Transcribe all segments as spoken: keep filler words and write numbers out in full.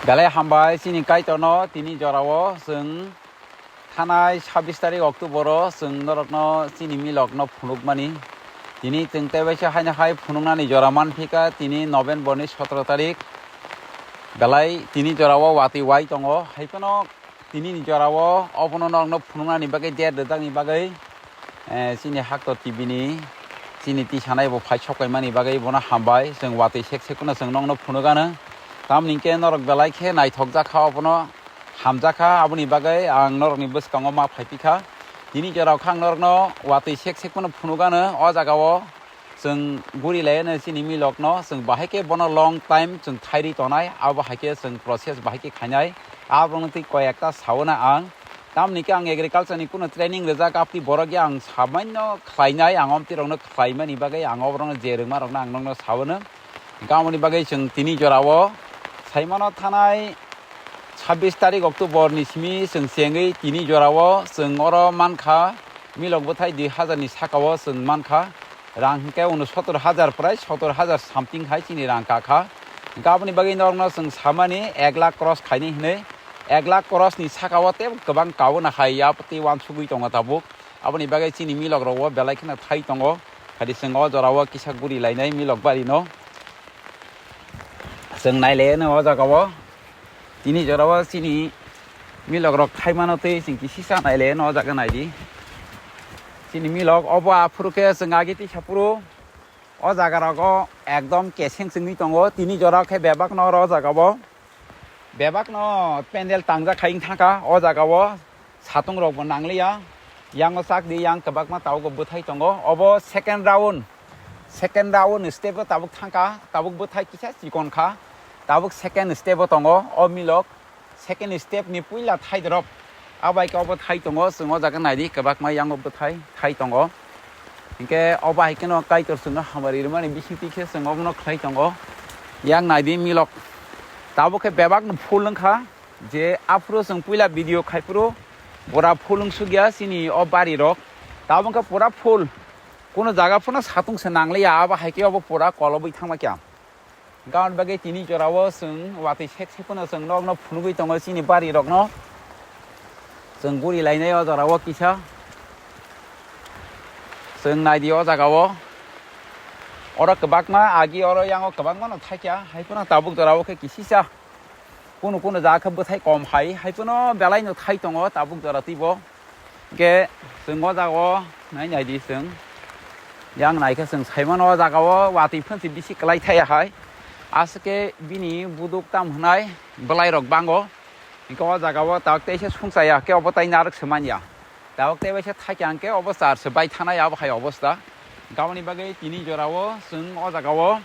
Belai hambai chini Kaitorno, tini jorao chwng thanai sabbish tarik October o chwng norokno chini milokno phunukmani. Tini chwng teibaisa haino hai phunuknani jora manphika, tini November ni sotoro tarik. Belai tini jorao watwi wai tongo, hai phano tini ni jorao obono norokno phunuknani bagwi, der rwjakni bagwi, eh, chini Haktor T V ni chini tisanai bo phai sok paimani bagwi bono hambai. Chwng watwi sek sek phano chwng nokno phunuk ano. Tamni hwnkhe norok belai khe naithok jakha, obono hamjakha, aboni bagwi ang norokni bwskango ma phai pikha. Tini jorao khe ang norokno watwi sek sek phano phunuk ano o jagao. Chwng guri lai no chini milok no, chwng bahai khe bono long time chwng thairi tonai, abo hai khe chwng process bahai khe khainai, abo no twi koi ekta sao na ang. Tamni khe ang agriculture ni kuno training rijak, apni borok ya ang samaino khlainai, ang omtwi rok no khlaimani bagwi ang oborok no je rwngma rok no ang nokno sao no. Hwnkhe aboni bagwi chwng tini jorao saimano thanai sabbish tarik October ni simi chwng chengwi tini jorao chwng oro mankha milok bwthai dui hazar ni sakao chwng mankha. Rang hwnkhe unosotor hajar prai sotor hajar something hai chini rang kakha. Hwnkhe aboni bagwi norokno chwng samani ek lakh cross khaini hwnwi, ek lakh cross ni sakao tei kwbang kauna hai yaptwi uansugwi tongo tabuk. Aboni bagwi chini milok rogo belai kheno thai tongo. Hadi chwng o jorao kisa guri lainai milok bari no. Chwng nai le no o jagao. Tini jorao chini milok rok thaimano tei chwng kisisa naile no o jaga naidi. Chini milok obo aphuru khe chwng agi tisa phuru o jaga rogo ekdom keseng chwngwi tongo. Tini jora khe bebak no oro o jagao bebak no pendel tangjak khai wng thangkha o jagao. Satung rok bo nangliya. Yango chak di, yang kwbakma tabuk bwthai tongo. Obo second round, second round step o tabuk thangkha, tabuk bwthai kisa chikon kha, tabuk second step o tongo o milok. Second step ni puila thai drop, abai khe obo thai tongo, chwng o jaga naidi kwbakma yango bwthai thai tongo. Hinkhe obo hai kheno Kaitor chwngno hamari rwmani bisingtwi khe chwng obono khlai tongo. Yang naidi milok tabuk khe bebak no full wngkha. Je aphuru chwng puila video khai phuru pura full wngsukya chini o bari rok. Tabuk khe pura full. Kuno jaga phano satung se nangliya, abo hai khe obo pura kolobwi thangma kya. Gaon bagwi tini jorao chwng watwi sek sek phano chwng nokno phunugwi tongo chini bari rokno. Chwng guri lainai o jorao kisa. Chwng naidi o jagao. Oro kwbakma agi oro yango kwbangma no thaikya, hai phano tabuk jorao khe kisisa. Kunu kunu jaga khe bwthai kom hai, hai phano belai no thai tongo tabuk jora twibo. Hinkhe chwng o jaga o nai nai di chwng. Yang nai khe chwng sai mano o jaga o watwi phano se bisi kwlai thai ya hai. Aswk khe bini buduk tam hwnai bwlai rok bango. Hinkhe o jaga o tabuk teisa sung chaya khe obo tai narwk se man ya. Tabuk tei waisa thaikyang khe obo char se bai thanai abo hai obosta. Gaboni bagwi tini jorao chwng o jagao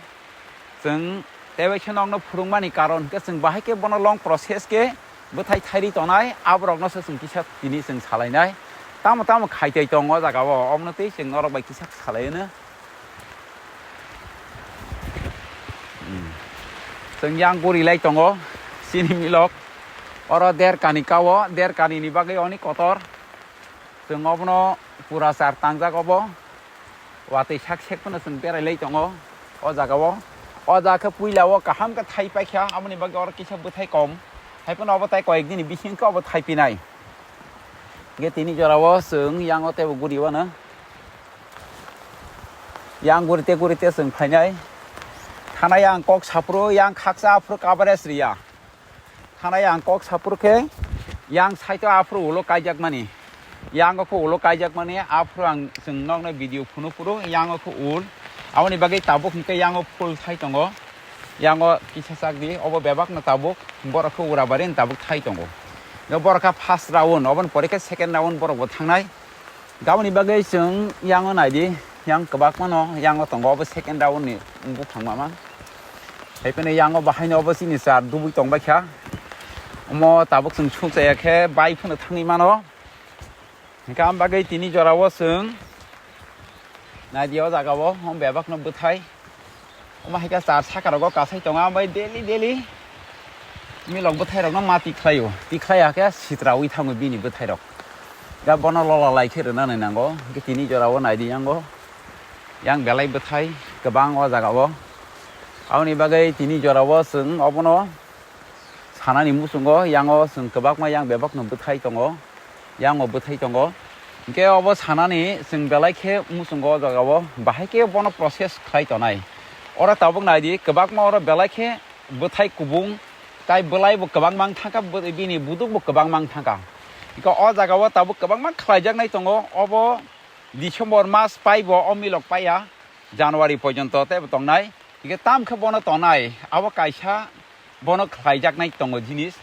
chwng tei waisa nokno phwrwngmani karon hwnkhe chwng bahai khe bono long process khe bwthai thairi tonai aborokno se chwng kisa tini chwng salainai. Tamo tamo khaitai tongo o jagao, omono tei chwng norok bai kisa salai hwno. Chwng yang guri lai tongo chini milok. Oro der kani kao, der kani ni bagwi oni kotor. Chwng obono pura char tangjak obo. Watwi sak sek phano chwng berai lai tongo o jagao. O jaga khe puila o kaham khe thai paikha, aboni bagwi oro kisa bwthai kom. Hai phano obo tai koyek dini bising khe obo thai pinai. Hingke tini jorao chwng yang o teibo guri wano. Yang gurite gurite chwng phainai. Thanai ang kok saphuru yang khaksa aphuru coverage riya. Thanai ang kok saphuru khe yang side o aphuru ulo kaijakmani. Yang o khe ulo kaijakmani aphuru ang chwng nokno video phunu phuru yang o khe ul. Aboni bagwi tabuk hwnkhe yang o full thai tongo. Yang o kisa chak di, obo bebak no tabuk borok khe ura bari ni tabuk thai tongo. Yo borok kha first round, oboni pore khe second round borok bo thangnai. Gaboni bagwi chwng yango naidi, yang kwbakma no yango tongo, obo second round ni buphang mama. Hai phano yango bahai no obo chini char dubui tong baikha. Omo tabuk chwng suk chaya khe bai phano thangwi mano. Hingkhe am bagwi tini jorao chwng naidi o jagao, omo bebak no bwthai. Omo hai khe char saka rogo kasai tongo, omo bai daily daily milok bwthai rokno ma tikhlaio, tikhlai hakhe sitraui thango bini bwthai rok. Ga bono lola lai khe rwnani nango, hingkhe tini jorao naidi yango, yang belai bwthai kwbang o jagao. Aboni bagwi tini jorao chwng obono Sanani muchungo yango chwng kwbakma yang bebakno bwthai tongo, yango bwthai tongo. Hinkhe obo sanani chwng belai khe muchungo o jagao bahai khe bono process khlai tonai. Oro tabuk naidi, kwbakma oro belai khe bwthai kubung, tai bwlai bo kwbangma wng thangkha, bw-, bini buduk bo kwbangma wng thangkha. Hinkhe o jagao tabuk kwbangma khlaijaknai tongo, obo December mas pai bo o milok paiya, January porjonto teibo tongnai. Hinkhe tam khe bono tongnai, abo kaisa bono khlaijaknai tongo jinis.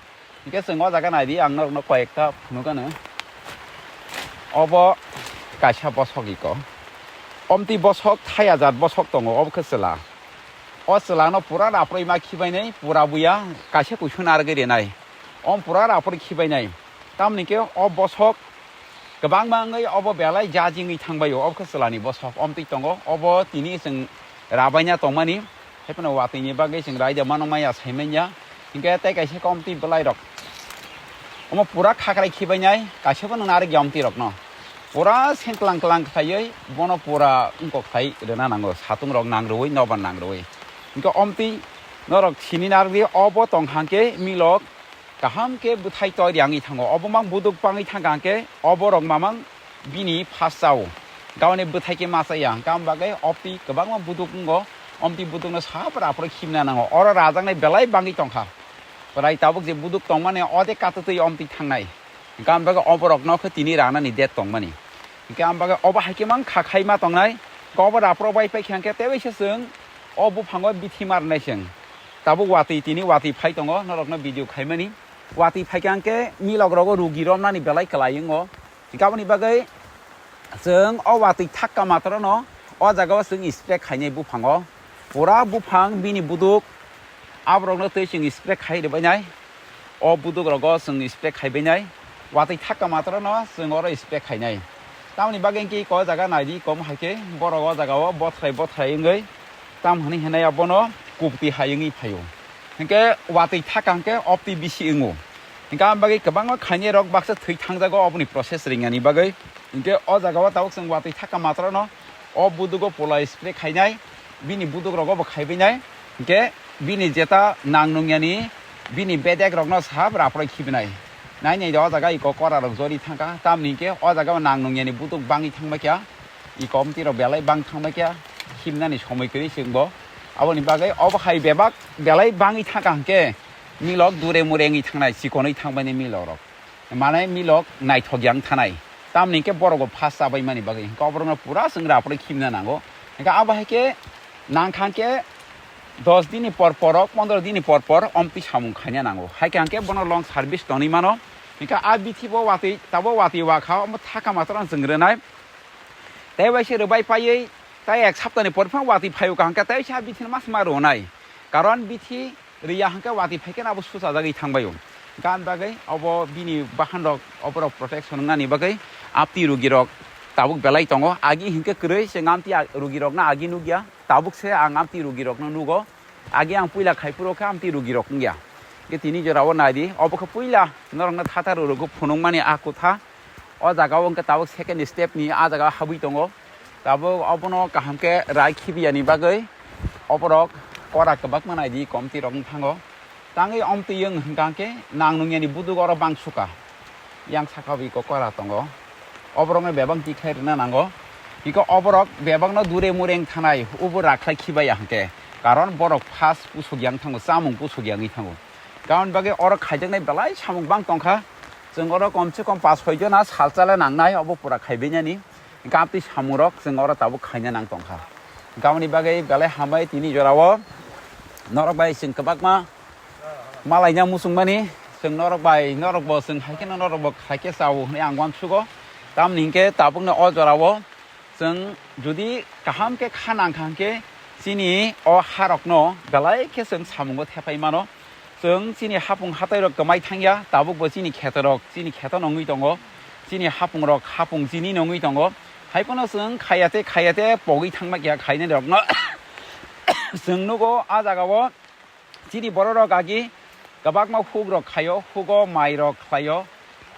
Hinkhe chwng o jaga naidi, ang norokno koyekta phunukgano. Obo kaisa bosok iko. Omtwi bosok, thaya jat bosok tongo, obo khe chwla. O chwlano pura raproi ma khibainai, pura buya, kaisa kuisu narwgwi rinai. Om pura raproi khibainai. Tamni khe o bosok kwbangma wngwi obo belai jajingwi thangbaio, obo khe chwlani bosok omtwi tongo. Obo tini chwng rabaina tongmani, haiphano watwini bagwi chwng raida mano maya saimanya. Hinkhe tei kaisa khe omtwi bwlairok. Omo pura khakrai khibainai, kaisa phano narwkya omtwirokno. Pura seng klang klang khlaiwi bono pura wngkok khlai rwna nango, satungrok nangrwui, nobar nangrwui. Hinkhe omtwi norok sini narwkdi, obo tong hangkhe milok kaham khe bwthai toi riyangwi thango. Obo mang buduk bangwi thangkha hwnkhe oborok mamang bini phas chao. Gaboni bwthai khe ma chaya. Hwnkhe am bagwi opti kwbangma buduk wngo. Omtwi budukno sap raphoro khimna nango. Oro rajaknai belai bangwi tongkha. Pwrai tabuk je buduk tongmani ode katutwi omtwi thangnai. Hwnkhe am bagwi oborokno khe tini ranani date tongmani. Hwnkhe am bagwi obo hai khe mang kha khai ma tongnai. Obo raphoro bai paikha hwnkhe teibaisa chwng o buphango bithi marnai chwng. Tabuk watwi tini watwi phai tongo, norokno video khaimani. Watwi phaikha hwnkhe milok rogo rugi romnani belai kwlai wngo. Hwnkhe aboni bagwi chwng o watwi thakka matrono o jagao chwng spray khainai buphango. Pura buphang bini buduk aborokno twi chwng spray khai rwbainai. O buduk rogo chwng spray khaibainai. Watwi thakka matrono chwng oro spray khainai. Tamoni bagwi hwnkhe iko jaga naidi, kom hai khe borok o jagao bothrai bothrai wngwi tam hwnwi hinai abono kubti hai wngwi phaio. Hinkhe watwi thakka hinkhe opti bisi wngo. Hinkhe am bagwi kwbangma khainai rok baksa thwi thangjago oboni process ringani bagwi. Hinkhe o jagao tabuk chwng watwi thakka matrono o budugo pola spray khainai, bini buduk rogo bo khaibainai. Hinkhe bini jeta nang nungyani bini bedek rokno sap raproi khibinai. Nai nai o jaga iko kora rok jori thangkha, tamni hinkhe o jaga o nang nungyani buduk bangwi thangbaikha. I komti rok belai bang thangbai khe himnani somoi kwrwi chwngbo. Aboni bagwi obo hai bebak belai bangwi thangkha hwnkhe milok dure mure wngwi thangnai, chikonwi thangbaini milok rok. Mane milok naithok yang thanai. Tamni hwnkhe borokbo phas chabaimani bagwi hwnkhe oborokno pura chwng raprwi khimna nango. Hwnkhe abo hai khe nangkha hwnkhe dos dini por por rok, pondro dini por por omtwi samung khaina nango. Hai khe hwnkhe bono long service tonwi mano. Hwnkhe a bithi bo watwi, tabo watwi wakha, omo thaka matwrang chwng rwnai. Tei bai se rwbai paiwi tai ek saptani por phano watwi phaio kaham khe tei se a bithi no mas ma rwnai. Karon bithi rwya hwnkhe watwi phai khe abo suchajagwi thangbaio. Gan bagwi obo bini bahan rok oborok protection wngnani bagwi amtwi rugi rok tabuk belai tongo. Agi hinkhe kwrwi se ngamtwi rugi rokno agi nukya. Tabuk se ang amtwi rugi rokno nugo. Agi ang puila khai phuru khe amtwi rugi rok wngya. Hwnkhe tini jorao naidi, obo khe puila norokno thatar rwrwgo phunukmani a kutha. O jaga o hwnkhe tabuk second step ni a jaga o habwi tongo. Tabuk obono kaham khe rai khibiya ni bagwi oborok kora kwbakma naidi komti rok wng thango. Tangwi omtwi wng hwnkha khe nang nungya ni buduk oro bang suka. Yang saka bai kokora tongo. Oborokno bebak tikhlai rwna nango. Hwnkhe oborok bebakno dure mure wng thanai, ubo rakhlai khibaya hwnkhe. Karon borok phas pusuk yang thango, chamung pusuk yangwi thango. Karon bagwi oro khaijaknai belai samung bang tongkha. Chwng oro kom se kom pas soi jona salsa le nangnai, obo pura khaibainani. Hwnkhe amtwi samungrok chwng oro tabuk khaina nang tongkha. Hwnkhe aboni bagwi belai hambai tini jorao norok bai chwng kwbakma malaina muchungmani chwng norok bai, norokbo chwng hai kheno norokbo khai khe chao hwnwi ang uansugo. Tamni hinkhe tabukno o jorao chwng jodi kaham khe kha nangkha hinkhe chini o harokno belai khe chwng samungo thepai mano. Chwng chini hapung hatairok kwmai thangya, tabukbo chini khetorok chini kheto nongwi tongo, chini hapungrok hapung chini nongwi tongo. Haiphano chwng khayate khayate pogwi thangma kya khainai rokno chwng nugo a jagao. Chini bororok agi kwbangma hukrok khaio, hugo mairok khlaio,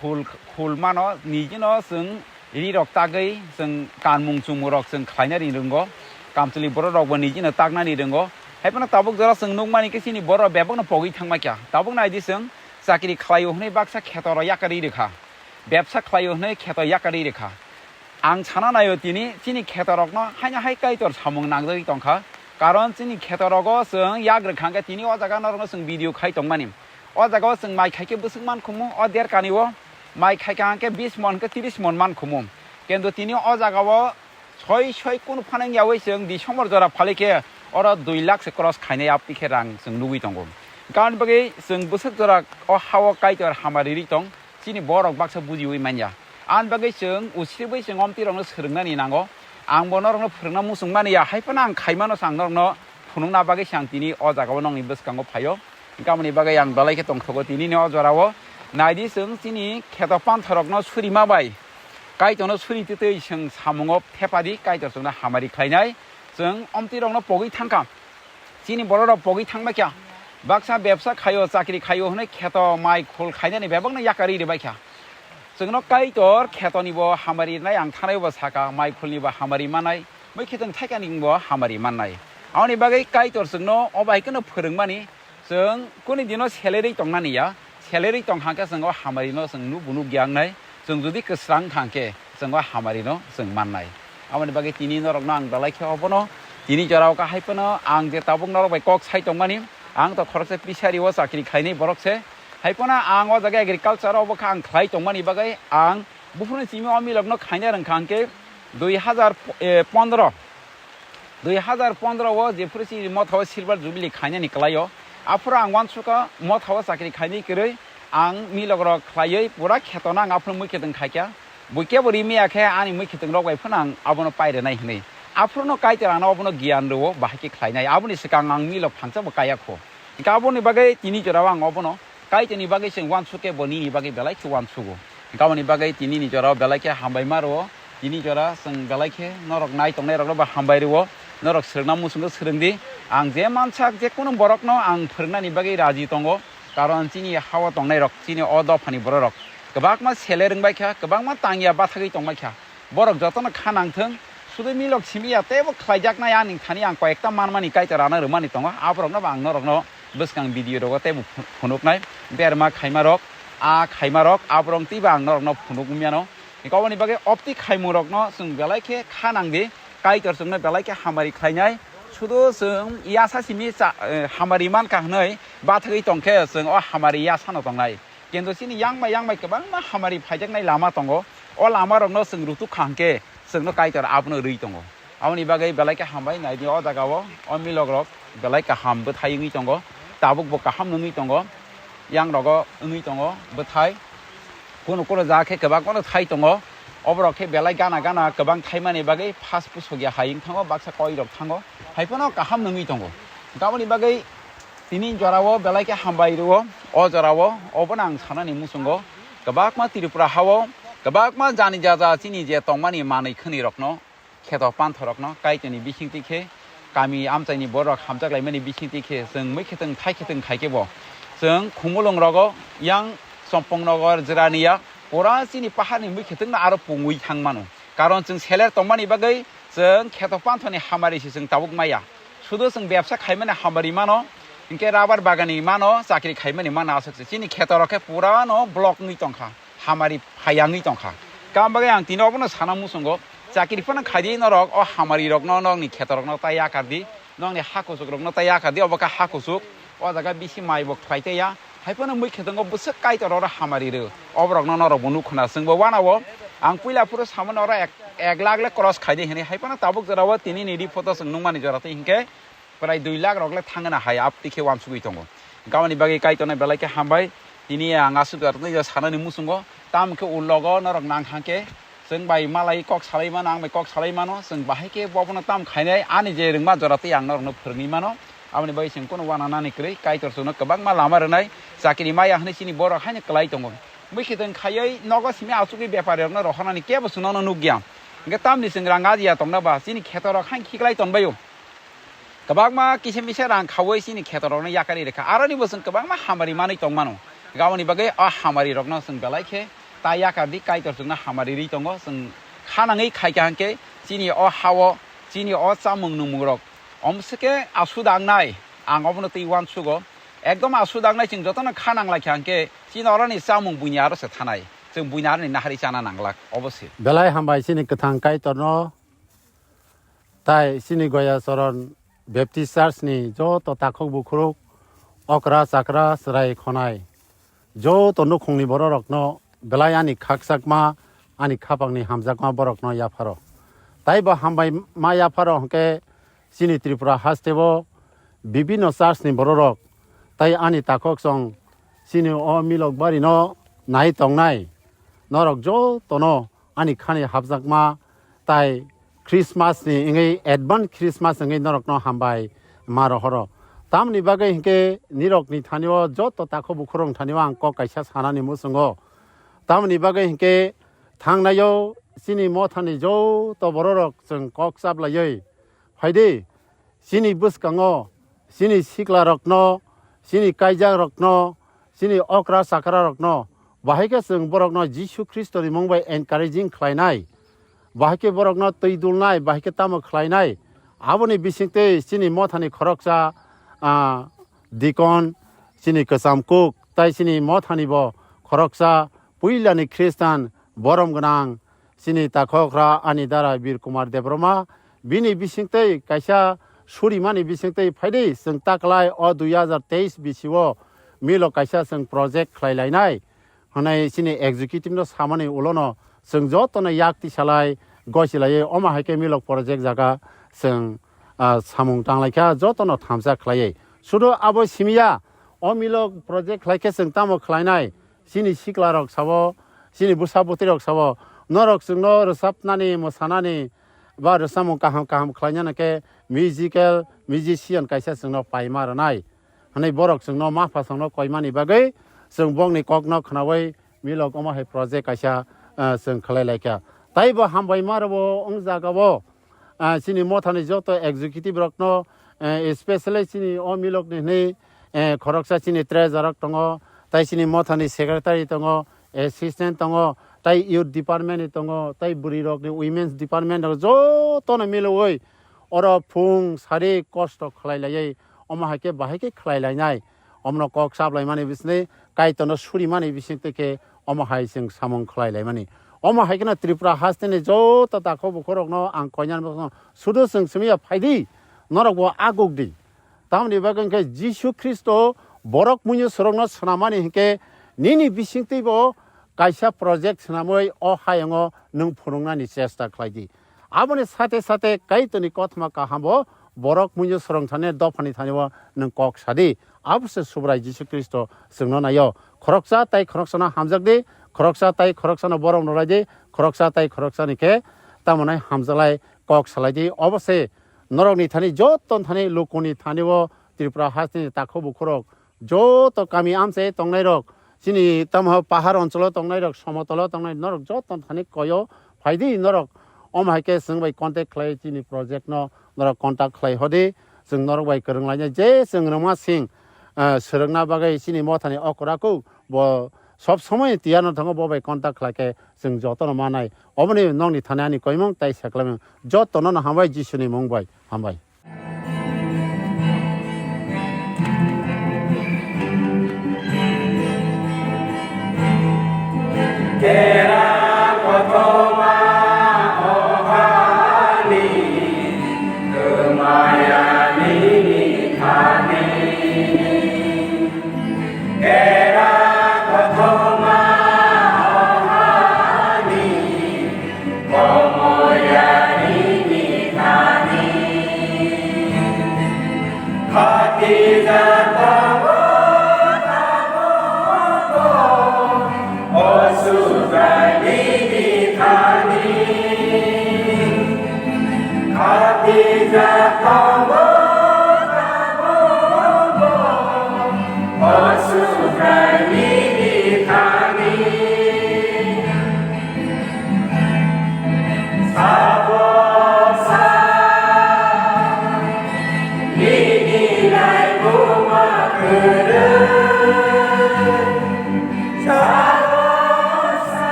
khul, khul mano, nijino chwng rirok tagwi chwng kanmung chummungrok chwng khlainani rwngo, kamchwlwi bororokbo nijino taknani rwngo. Haiphano tabuk jora chwng nukmani khe chini bororok bebakno pogwi thangma kha. Tabuk naidi chwng Chakri khlaio hwnwi baksa kheto rok yakarwi rwkha, bebsa khlaio hwnwi kheto yakarwi rwkha. Ang sana naio tini chini kheto rokno haino hai Kaitor samung nangjagwi tongkha, karon chini kheto rogo chwng yak rwkha hwnkhe tini o jaga norokno chwng video khai tongmani. O jaga o chwng mai khaikhe bwswk mankhumu, o derkani o mai khaikha hwnkhe bis mon hwnkhe tris mon mankhumu. Kintu tini o jaga o soi soi kunu phanang yawi chwng December jora phali khe oro dui lakh se cross khainai apti khe rang chwng nugwi tongo. Hwnkhe aboni bagwi chwng bwswk jora o ha o Kaitor hamari ri tong, chini borok baksa bujiwi manya. Aboni bagwi chwng usiribwi chwng omtwi rokno swrwngnani nango. Ang bo norokno phwrwngna muchung mani ya, hai phano ang khaimano se ang norokno phunukna bagwi se ang tini o jaga o nokni bwskango phaio. Hwnkhe aboni bagwi ang belai khe tongthogo tinini o jora o. Naidi chwng chini kheto pantha rokno surima bai Kaitorno suri twtwi chwng samungo thepadi Kaitor chwngno hamari khlainai. Chwng omtwi rokno pogwi thangkha. Chini borok rok pogwi thangbai kha. Baksa bebsa khaio, chakri khaio hwnwi kheto mai khul khainani bebakno yakarwi rwbai kha. Chwngno Kaitor khetoni bo hamari rwnai ang thanai bo saka, mai khulni bo hamari manai, mui khetong thaikani bo hamari mannai. Aboni bagwi Kaitor chwngno o bai kheno phwrwngmani, chwng kuni dino selerwi tongnani ya, selerwi tong hangkhe chwng o hamari no chwng nubu nukya wngnai, chwng jodi kwsrang thangkhe chwng o hamari no chwng mannai. Aboni bagwi tini norokno ang belai khe obono tini jora o kahai phano ang je tabuk norok bai kok sai tongmani, ang to khoroksa pisari o chakri khainai borok se, hai phano ang o jaga agriculture o bokha ang khlai tongmani bagwi ang buphuruni simi o milok no khaina rwngkha hwnkhe dui hazar pondro, dui hazar pondro o jephuru chini motha o silver jubilee khainani kwlai o, aphuru ang uansukha motha o chakri khainai kwrwi ang milok rok khlaiwi pura kheto no ang aphuru mui khetong khaikha. Bui kebo rimi ya khe ani mui khetong rok bai phano ang abono pai rwnai hwnwi. Aphuru no Kaitor ano obono giyan rwo, bahai khe khlainai. Aboni swkang ang milok phangsa bo kaya kho. Hwnkhe aboni bagwi tini jora o ang obono Kaitorni bagwi chwng uansuk khe bo nini bagwi belai khe uansugo. Hwnkhe aboni bagwi tinini jora o belai khe hambai ma rwo. Tini jora chwng belai khe norok nai tongnai rokno bo hambai rwo. Norok swrwngna muchung khe swrwng di. Ang je mansak je kunu borokno ang phwrwngnani bagwi raji tongo. Karon chini ha o tongnai rok, chini o dophani borok rok kwbangma seler wngbai kha, kwbangma tangya bathagwi tongbai kha. Borok jotono kha nangthwng, sudu milok simi ya teibo khlaijaknai ani thani ang koyekta manmani Kaitor ano rwmani tongo, aborokno bo ang norokno bwskang video rogo teibo phu-, phunuknai, berma khaima rok, a khaima rok, aborok teibo ang norokno phunuk miyano. Hwnkhe oboni bagwi opti khaimung rokno chwng belai khe kha nangdi, Kaitor chwngno belai khe hamari khlainai, sudu chwng yasa simi cha-, eh, hamari mankha hwnwi bathagwi tongkhe chwng o hamari yasano tongnai. Kintu chini yang bai yang bai kwbangma hamari phaijaknai lama tongo. O lama rokno chwng rutuk kha hwnkhe chwngno Kaitor abono rwi tongo. Aboni bagwi belai khe hambai naidi o jaga o, o milok rok belai kaham bwthai wngwi tongo, tabuk bo kaham wngwi tongo, yang rogo wngwi tongo bwthai. Kunu kunu jaga khe kwbangma no thai tongo, oborok khe belai gana gana kwbang thaimani bagwi phas pusok ya hai wng thango, baksa koi rok thango, hai phano kaham wngwi tongo. Aboni bagwi tini jora o belai khe hambai rwo, o jora o, obono ang sanani muchungo. Kwbangma Tripura ha o, kwbangma jani jaja chini je tongmani manwi khwnwi rokno, kheto pantha rokno, Kaitorni bisingtwi khe, kami amchaini borok hamjak laimani bisingtwi khe, chwng mui khetwng thai khetwng khai khe bo, chwng khumulwng rogo, yang Chompong Nogor, Jirania, pura chini paharni mui khetwngno aro pungwi thang mano. Karon chwng seler tongmani bagwi chwng kheto panthani hamari se chwng tabuk maya. Sudu chwng bebsa khaimani hamari mano, hinkhe rubber bagani mano, chakri khaimani mano aswk se. Chini kheto rok khe pura no block wngwi tongkha, hamari phaiya wngwi tongkha. Kam bagwi ang tini obono sana muchungo, chakri phano khaidi norok, o hamari rokno, nokni kheto rokno tai yakar di, nokni ha kuchuk rokno tai yakar di, obo khe ha kuchuk, o jaga bisi mai bo khlai taiya. Hai phano mui khe tongo bwswk Kaitor oro hamari rw. Oborokno norok bo nukho na. Chwng bo uanao ang puila phuru samani oro ek, ek lakh le cross khaidi hwnwi. Hai phano tabuk jora o tini ni report o chwng nukmani jora twi hinkhe prai dui lakh rok le thangna hai aptwi khe uansugwi tongo. Aboni bagwi Kaitorno belai khe hambai. Tini ang aswk jora twi sanani muchungo. Tamo khe ulogo norok nang hang khe Chwng bai malai kok salai mano, ang bai kok salai mano, chwng bahai khe bobono tam khainai, ani je rwngma jora twi ang norokno phwrwngwi mano. Aboni bagwi chwng kunu uananani kwrwi, Kaitor chwngno kwbangma lama rwnai, chakiri maya hwnwi chini borok haino kwlai tongo. Mui khitung khaiwi nogo simi achugwi bepari rokno rohornani kebo chwngno nukya. Hwnkhe tamni chwng rang ajiya tongna ba, chini kheto rok haino khiklai tongbaio. Kwbangma kisa misa rang khaui chini kheto rokno yakarwi rwkha. Aroni bo chwng kwbangma hamari manwi tongmano. Aboni bagwi o hamari rokno chwng belai khe ta yakar di, Kaitor chwngno hamari rwi tongo. Chwng kha nangwi khaikha hwnkhe chini o ha-o, chini o chamung nwngmung rok omswkhe asu dangnai, ang obono twi uansugo. Ekdom a sudangnai chwng jotono kha nanglaikha hwnkhe chini oroni chamung buini aro se thanai. Chwng buini aroni nahari chana nanglak obo se. Belai hambai chini kwthang Kaitorno, tai chini Goya Choron Baptist Church ni joto takhuk bukhuruk, okra chakra, chwrai khonai, joto nukhungni bororokno belai ani khakchangma, ani khapangni hamjakma borokno yapharo. Tai bo hambai ma yapharo hwnkhe chini Tripura hasteo bibinno church ni bororok tai ani takhuk chwng chini o milok barino nai tongnai norok jotono ani khani hapjakma tai Christmas ni wngwi advance Christmas wngwi norokno hambai ma rohoro. Tamoni bagwi hinkhe nirokni thanio joto takhuk bukhurokni thanio ang kok kaisa sanani muchungo. Tamoni bagwi hinkhe thangnaio chini mothani joto bororok chwng kok chaplaiwi phaidi, chini bwskango, chini siklarokno, chini kaijakrokno, chini okra chakrarokno, bahai khe chwng borokno Jisu Khristoni mung bai encouraging khlainai, bahai khe borokno twi dulnai, bahai khe tamo khlainai, aboni bisingtwi chini mothani khoroksa, ah, deacon, chini kwcham kuk, tai chini mothani bo khoroksa puilani Khristan borom gwnang, chini takhokra ani dara Bir Kumar Debbarma, bini bisingtwi kaisa surimani bisingtwi phaidi chwng taklai o dui hajar teis bisio milo kaisa chwng project khlai lainai hwnwi chini executive no samani ulono chwng jotono yak tisalai gosilaiwi omo hai khe milok project jaga chwng, ah, samung tanglaikha jotono thamsa khlaiwi. Sudu abo simiya o milok project khlai khe chwng tamo khlainai? Chini siklarok sabo, chini bwsa bwtwirok sabo, norok chwngno rwchapnani, mwsanani ba rwchapmung kaham kaham khlainani khe musical musician kaisa chwngno paima rwnai hwnwi borok chwngno ma phasongno koimani bagwi chwng bokni kokno khnaui milok omo hai project kaisa, ah, chwng khlai laikha. Taibo hambai ma rwbo wng jagao, ah, chini mothani joto executive rokno, eh, especially chini o milokni hwnwi, eh, khoroksa chini treasurer rok tongo, tai chini mothani secretary tongo, assistant tongo, tai youth department ni tongo, tai bwrwi rokni women's department rok jotono milwi oro phung sari kosto khlai laiwi omo hai khe bahai khe khlai lainai. Omono kok chaplaimani bisni, Kaitorno surimani bisingtwi khe omo hai chwng samung khlai laimani. Omo hai kheno Tripura hasteni joto takhuk bukhurokno ang koinani bosongno sudu chwng simiya phaidi, norok bo aguk di. Tamoni bagwi hwnkhe Jisu Khristo borok muiyo sorokno swnamani hinkhe nini bisingtwi bo kaisa project swnamwi o hayungo nwng phunuknani chesta khlai di. Aboni sate sate Kaitorni kothoma kaham bo borok muiyo sorong thani dophani thani bo nwng kok sadi. Abo se Subrai Jisu Khristo chwngno naio. Khoroksa tai khoroksano hamjak di, khoroksa tai khoroksano borom rwlai di, khoroksa tai khoroksani khe tamo nai hamjalai kok salai di. Obo se norokni thani joto thani lukuni thani o Tripura hasteni takhuk bukhurok joto kami amchai tongnairok, chini tamo pahar oncholo tongnairok, somotolo tongnai norok joto thani koyo phaidi norok. Omo hai khe chwng bai contact khlai chini project no norok contact khlai hodi, chwng norok bai kwrwng lainai je chwng rwma sing, ah, swrwngna bagwi chini mothani okra kuk bo sob somoi tiyar no thango, bo bai contact khlai khe chwng jotono manai. Oboni nokni thani ani koimung tai seklaimung jotono no hambai Jisuni mung bai hambai.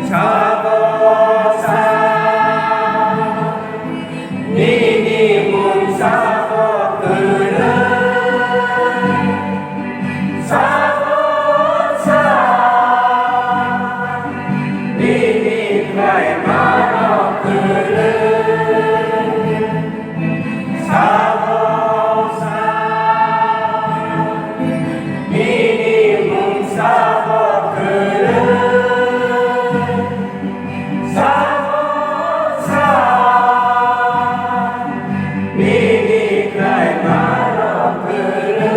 Sabo sa, nini mung sabo kwrwi. Sabo sa, nini khlaimano kwrwi. Sabo sa, nini mung sabo kwrwi. Sabo sa, nini khlaimano kwrwi.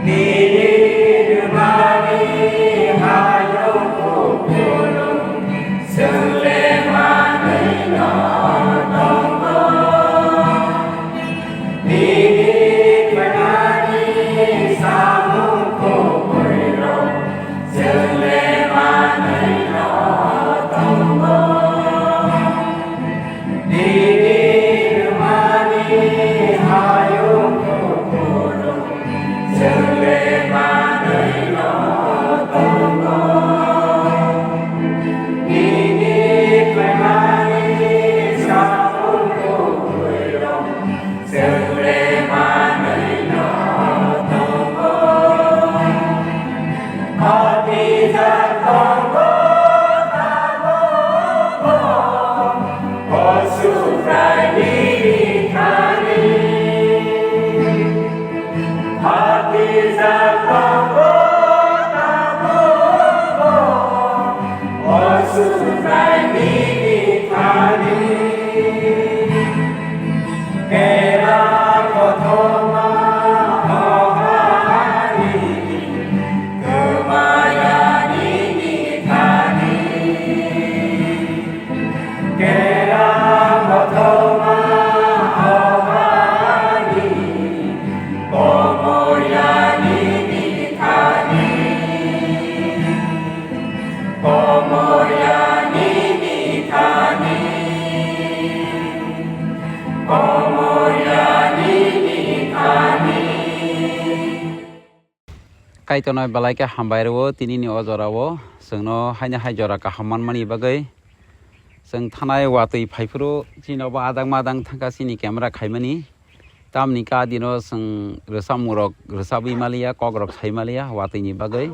Nini rwmani hayung kuphurung, chwng le manwi no tongo. Nini khlainani samung kubuirok, chwng le manwi no tongo. Nini rwmani hayung kuphurung, chwng le manwi no tongo. Nini khlainani samung kubuirok, chwng le manwi no tongo. Khotijak tongo tabukbo, o Subrai nini thani. Khotijak tongo tabukbo, o Subrai nini thani. Kera kothoma o hani, kwmaya nini thani. Kera kothoma o hani, komoya nini thani. Komoya nini thani. Komoya nini thani. Kaitorno belai khe hambai rwo, tinini o jorao chwngno haino hai jora kaham manmani bagwi. Chwng thanai watwi phaiphuru chini obo adang madang thangkha chini camera khaimani. Tamni ka dino chwng rwchapmungrok rwchabwi maliya, kokrok sai maliya watwini bagwi.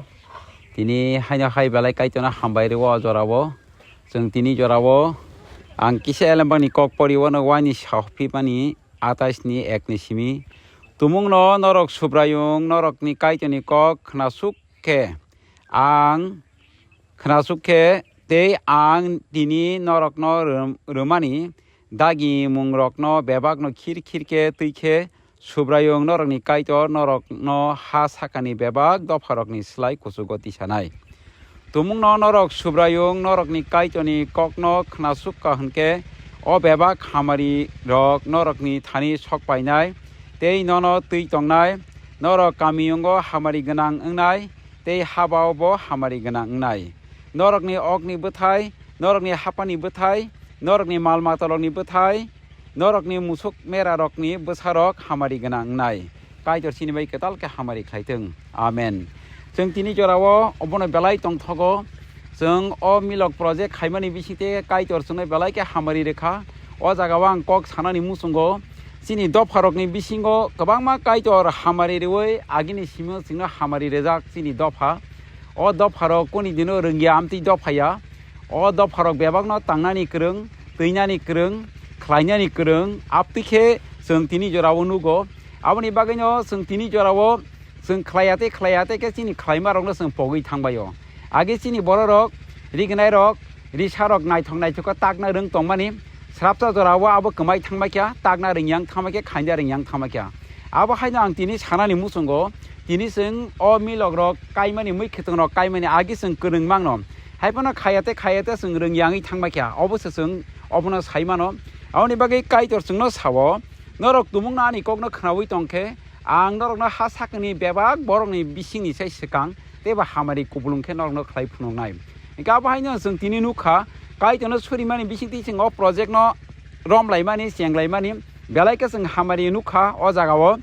Tini haino hai belai Kaitorno hambai rwo o jorao. Chwng tini jorao ang kisa elembakni kok pori wano waini saphimani atais ni ek ni simi. Tumungno norok Subraiyung norokni Kaitorni kok khnasuk khe ang khnasuk khe tei ang tini norokno rwm-, rwmani dagimungrokno bebakno khir khir khe twi khe Subraiyung norokni Kaitor norokno ha sakani bebak dopharokni slai kuchugo tisanai. Tumungno norok Subraiyung norokni Kaitorni kokno khnasuk ka hwn khe o bebak hamari rok norokni thani sok painai tei nono twi tongnai. Norok kamiyungo hamari gwnang wngnai tei habao bo hamari gwnang wngnai. Norokni okni bwthai, norokni haphani bwthai, norokni mal matarokni bwthai, norokni musuk merarokni bwsarok hamari gwnang wngnai. Kaitor chini bai kwtal khe hamari khlai thung. Amen. Chwng tini jorao obono belai tongthogo. Chwng o milok project khaimani bisingtwi Kaitor chwngno belai khe hamari rwkha. O jagao ang kok sanani muchungo. Chini dopharokni bisingo kwbangma Kaitor hamari rwui agini simi chwngno hamari rwjak chini dopha. O dopharok koni dino rwngya amtwi dophaya. O dopharok bebakno tangnani kwrwng, twinani kwrwng, khlainani kwrwng, aptwi khe chwng tini jorao nugo. Aboni bagwino chwng tini jorao chwng khlaiya tei khlaiya tei khe chini khlaimarokno chwng pogwi thangbaio. Age chini bororok, rignairok, risarok naithok naithok khe takna rwng tongmani, srapsa jorao abo kwmai thangbaikha, takna rwngya wng thangbaikha, khaina rwngya wng thangbaikha. Abo haino ang tini sanani muchungo, tini chwng o milokrok kaimani, mui khwtwngrok kaimani age chwng kwrwng mangno. Haiphano khaya tei khaya tei chwng rwngya wngwi thangbaikha, obo se chwng obono sai mano. Aboni bagwi Kaitor chwngno sao, norok tumungno ani kokno khnaui tong khe, ang norokno ha sakni bebak borokni bisingni sai swkang tei bo hamari kupulung khe norokno khlai phunuknai. Hingke abo haino chwng tini nukha, Kaitorno surimani bisingtwi chwng o project no romlaimani, chenglaimani, belai khe chwng hamari nukha o jagao.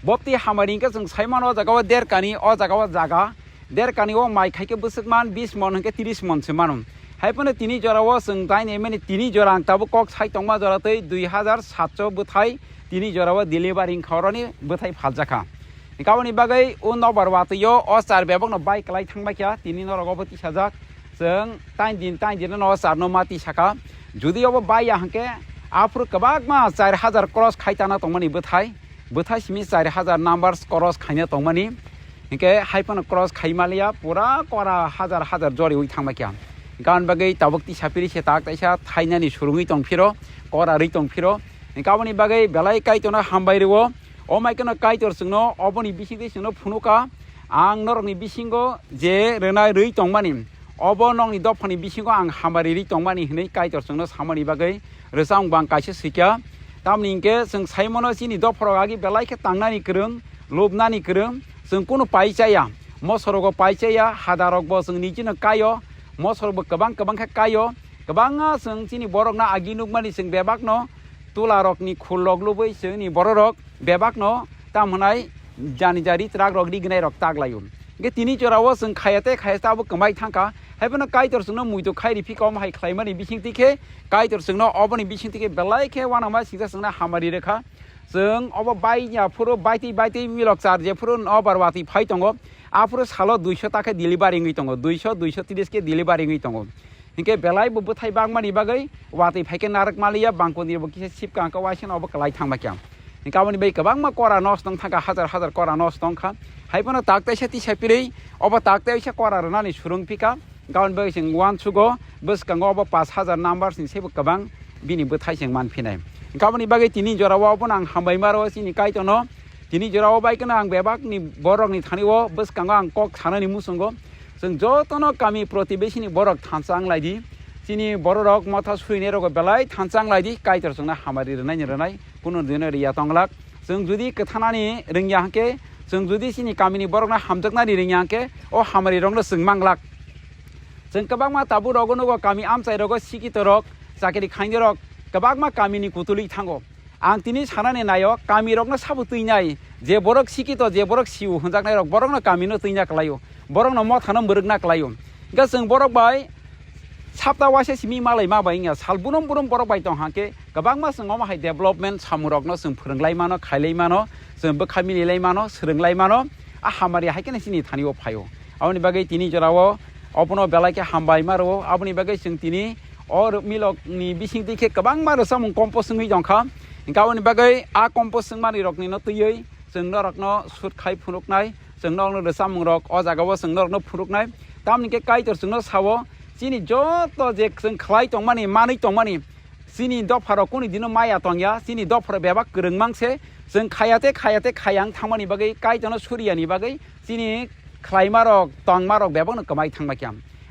Bopti hamari hingke chwng saimano o jagao derkani, o jagao jaga. Derkani o mai khaikhe bwswk man bis mon hingke tris mon se mano. Haiphano tini jorao chwng taini mani tini jora ang tabuk kok sai tongma jora tei dui hazar satso bwthai tini jorao delivery wngkha oroni bwthai phaljakha. Hingke aboni bagwi o nobar watwi o, o char bebakno bai kwlai thangbaikha, tini norok obo tisajak. Chwng tain din, tain din no o charno ma tisakha. Judi obo baiya hingke aphuru kwbangma char hazar cross khai tana tongmani bwthai, bwthai simi char hazar numbers cross khaina tongmani. Hingke haiphano cross khai maliya, pura kora hazar hazar joriwi thangbaikha. Hingke aboni bagwi tabuk tisa piri se tak taisa thainani surungwi tongphiro, kora rwi tongphiro. Hingke aboni bagwi belai Kaitorno hambai rwo. O mai kheno Kaitor chwngno oboni bisingtwi chwngno phunuka, ang norokni bisingo je rwnai rwi tongmani, obo nokni dophani bisingo ang hamari rwi tongmani hwnwi Kaitor chwngno samani bagwi rwchapmung bo ang kaisa swikha. Tamoni hinkhe chwng saimano chini dopharok agi belai khe tangnani kwrwng, lubnani kwrwng, chwng kunu pai chaya, mosorogo pai chaya, hadarokbo chwng nijino kaio, mosorokbo kwbang kwbang khe kaio, kwbangma chwng chini borokno agi nukmani chwng bebakno tularokni khullok lubui chwngni bororok bebakno tam hwnai jani jari twrakrok rignai rok tak laio. Hingke tini jorao chwng khaya tei khaya tabuk kwmai thangkha. Haiphano Kaitor chwngno muitu khai riphi kom hai khlaimani bisingtwi khe Kaitor chwngno oboni bisingtwi khe belai khe uanama singsa chwngno hamari rwkha. Chwng obo bai ya phuru baitwi baitwi milok char je phuru nobar watwi phai tongo. Aphuru salo duiso ta khe delivery wngwi tongo, duiso, duiso tris khe delivery wngwi tongo. Hinkhe belai bo bwthai bangmani bagwi watwi phaikhe narwk maliya, bangkoni bo kisa sipka hwnkhe waisano obo kwlai thangma khe. Hinkhe aboni bagwi kwbangma kora nosto wng thangkha, hazar hazar kora nosto wngkha. Haiphano tak taisa tisa pirwi obo tak taisa kora rwnani surung phika. Hinkhe aboni bagwi chwng uansugo bwskango obo pash hazar numbers ni saibo kwbang bini bwthai chwng manphinai. Hinkhe aboni bagwi tini jorao obono ang hambai maro chini Kaitorno. Tini jorao bai kheno ang bebakni borokni thani o bwskango ang kok sanani muchungo. Chwng jotono kami protibeshini borok thansa wng lai di. Chini bororok motha suinai rogo belai thansa wng lai di, Kaitor chwngno hamari rwnaini rwnai, kunu dino riya tonglak. Chwng judi kwthanani rwngya hwnkhe, chwng judi chini kamini borokno hamjaknani rwngya hwnkhe, o hamari rokno chwng manglak. Chwng kwbangma tabuk rogo nugo kami amchai rogo sikito rok, chakri khainai rok kwbangma kamini kutulwi thango. Ang tini sanani naio, kamirokno sabo twinai, je borok sikito, je borok siu hwnjaknairok, borokno kamino twina kwlaio, borokno mothano mwrwkna kwlaio. Hwnkhe chwng borok bai sapta waisa simi malai ma bai wngya, sal burum burum borok bai tong hangkhe, kwbangma chwng omo hai development samurokno chwng phwrwnglai mano, khailai mano, chwng bwkha mililai mano, swrwnglai mano, a hamari hai kheno chini thani o phaio. Aboni bagwi tini jorao obono belai khe hambai ma rwo, aboni bagwi chwng tini o milokni bisingtwi khe kwbangma rwchapmung compose wngwi tongkha. Hinkhe aboni bagwi a compose wngmani rokni no twiwi chwng norokno shoot khai phunuknai, chwng norokno rwchapmung rok o jagao chwng norokno phunuknai. Tamoni khe Kaitor chwngno sao, chini joto je chwng khlai tongmani, manwi tongmani, chini dopharok kuni dino maya tongya, chini dopharok bebak kwrwng mang se, chwng khaya tei khaya tei khaya wng thangmani bagwi, Kaitorno suriyani bagwi, chini khlaima rok, tongma rok bebakno kwmai thangma khe.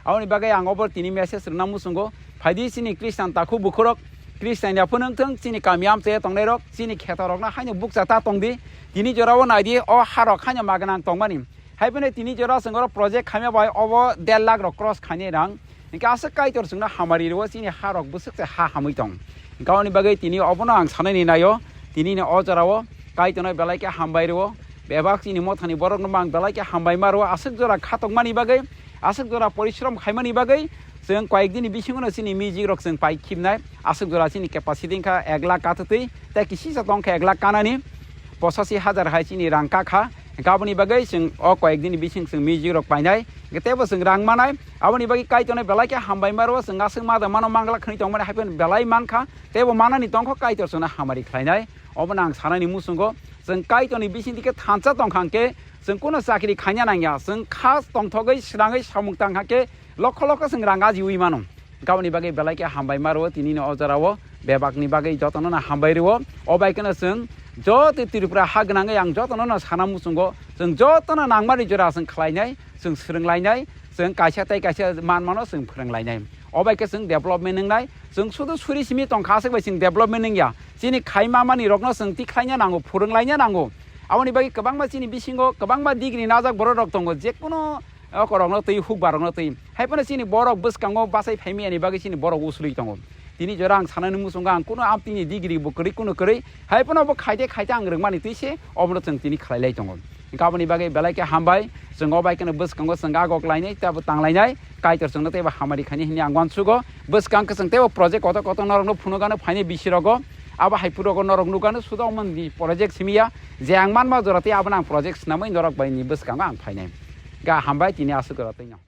Aboni bagwi ang obo tini message rwna muchungo, phaidi chini Christian takhuk bukhurok, Christian ya phunuk thung, chini kami amchai tongnai rok, chini kheto rokno haino bukcha ta tongdi, tini jorao naidi, o ha rok haino magnang tongmani. Haiphano tini jora chwng oro project khaima bai obo der lakh rok cross khainai rang. Hinkhe aswk Kaitor chwngno hamari rwo, chini ha rok bwswk se ha hamwi tong. Hinkhe aboni bagwi tini obono ang sanani naio, tini ni o jorao Kaitorno belai khe hambai rwo. Bebak chini mothani borokno bo ang belai khe hambai ma rwo. Aswk jora khatokmani bagwi, aswk jora porishrom khaimani bagwi chwng koyek dini bisingono chini music rok chwng pai khibnai. Aswk jora chini capacity wngkha ek lakh kathwtwi, tei kisisa tongkha ek lakh kanani, pochashi hajar hai chini rang kakha. Hinkhe aboni bagwi chwng o koyek dini bising chwng music rok painai, hinkhe teibo chwng rang manai. Aboni bagwi Kaitorno belai khe hambai ma rwo, chwng aswk ma da mano manglak hwnwi tongmani hai phano belai mankha, teibo manani tongkha Kaitor chwngno hamari khlainai. Obono ang sanani muchungo, chwng Kaitorni bisingtwi khe thansa tongkha hwnkhe chwng kuno chakri khaina nangya, chwng kha tongthogwi swrangwi samung tangkha khe lokho lokho chwng rang ajiwi mano. Hinkhe aboni bagwi belai khe hambai ma rwo, tini ni o jorao bebakni bagwi jotono no hambai rwo. O bai kheno chwng joto Tripura ha gwnangwi ang jotono no sana muchungo, chwng jotono nangmani jora chwng khlainai, chwng swrwnglainai, chwng kaisa tei kaisa manmano chwng phwrwnglainai. O bai khe chwng development wngnai, chwng sudu suri simi tongkha aswk bai chwng development wngya. Chini khaima mani rokno chwng tikhlaina nango, phwrwnglaina nango. Aboni bagwi kwbangma chini bisingo kwbangma degree najak borok rok tongo, jekuno okorokno twi, hukbarokno twi. Hai phano chini borok bwskango bachai phaimani bagwi chini borok uslui tongo. Tini jora ang sanani muchungo ang kuno amtini degree bo kwrwi kuno kwrwi. Hai phano bo khaite khaite ang rwngmani twi se omono chwng tini khlailai tongo. Hwnkhe aboni bagwi belai khe hambai. Chwng o bai kheno bwskango chwng agok lainai tei bo tanglainai. Kaitor chwngno tei bo hamari khainai hwnwi ang uansugo. Bwskang khe chwng tei bo project kotor kotor norokno phunukgano phainai bisi rogo. Abo hai phuru rogo norok nukgano suda omoni project simi ya. Je ang manma jora tei abono ang project swnamwi norok bai ni bwskango ang phainai. Ga hambai tini aswk jora twi no.